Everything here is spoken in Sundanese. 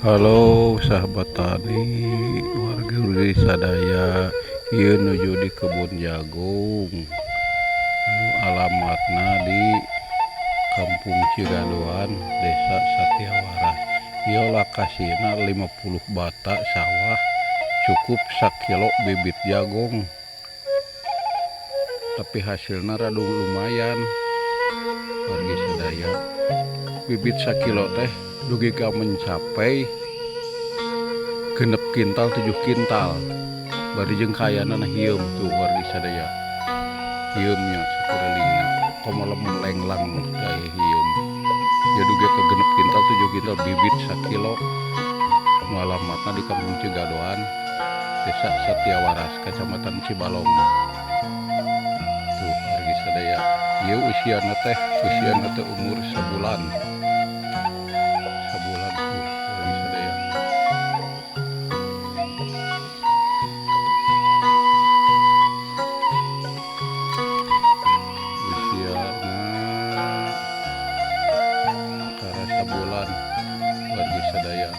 Halo sahabat tani, wargi sadaya, ieu nuju di kebun jagung anu alamatna di Kampung Cigadoan, Desa Satiawaras. Ieu lokasina 50 bata sawah, cukup sakilo bibit jagung, tapi hasilna rada lumayan, wargi sadaya. Bibit sakilo teh dugi ka mencapai 6 kintal, 7 kintal, bari jeung kaayana hieum. Tuh, wargi sadaya, hieumnya sakurelingna komo lenglang aya hieum ya. Dugi ka 6 kintal, 7 kintal bibit sakilo. Nu alamatna di Kampung Cigadoan, Desa Satiawaras, Kecamatan Cibalong. Tuh, wargi sadaya, ieu usiana teh umur sabulan, sabulan. Tuh, wargi sadaya, usiana kakara sabulan, wargi sadaya.